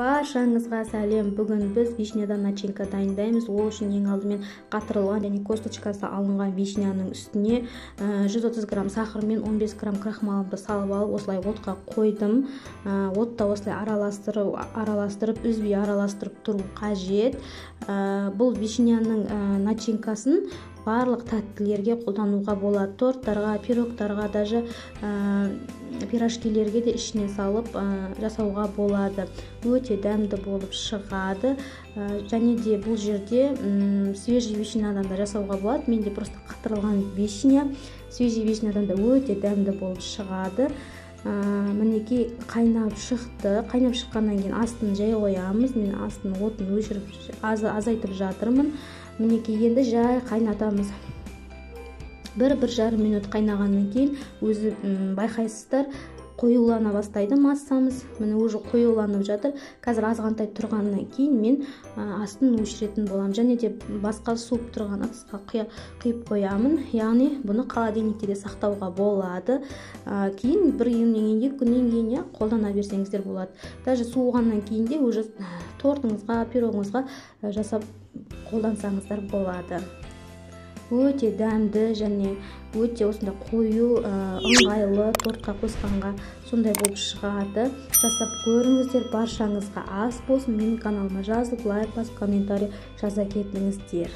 Баршаңызға сәлем. Бүгін біз вишнядан начинка дайындаймыз. Ол үшін ең алдымен қатырылған және косточкасы алынған вишняның үстіне 130 грамм сахар мен 15 грамм крахмалымды салып алып, осылай отқа қойдым. Отта осылай араластырып, үзбей араластырып тұру қажет. Бұл вишняның начинкасын барлық тәттілерге қолдануға болады. Торттарға, пирогтарға, даже пирожкилерге де ішіне салып жасауға болады. Өте дәмді болып шығады. Және де бұл жерде свежий вишнядан да жасауға болады. Менде просто қатырылған вишня. Свежий вишнядан да өте дәмді болып шығады. Мінекей, қайнап шықты. Қайнап шыққаннан кейін астын жай қоямыз. Мен астын отын өшіріп, азайтып жатырмын. Мінекей, енді жай қайнатамыз. 1-1,5 минут қайнағаннан кейін өзі байқайсыздар, қоюлана бастайды массамыз. Міне, уже қоюланып жатыр. Қазір азғантай тұрғаннан кейін мен астын өшіретін боламын. Және де басқа суып тұрған ыдысқа құйып қоямын. Яғни бұны холодильникте де сақтауға болады. Кейін бір күннен кейін, 2 күннен кейін, иә, қолдана берсеңіздер болады. Даже суығаннан кейін де уже тортыңызға, пирогыңызға жасап қолдансаңыздар болады. Өте дәмді және өте осындай қою, ыңғайлы, тортқа қосқанға сондай болып шығады. Жасап көріңіздер, баршаңызға ас болсын. Менің каналыма жазылып, лайк басып, комментарий жаза кетіңіздер.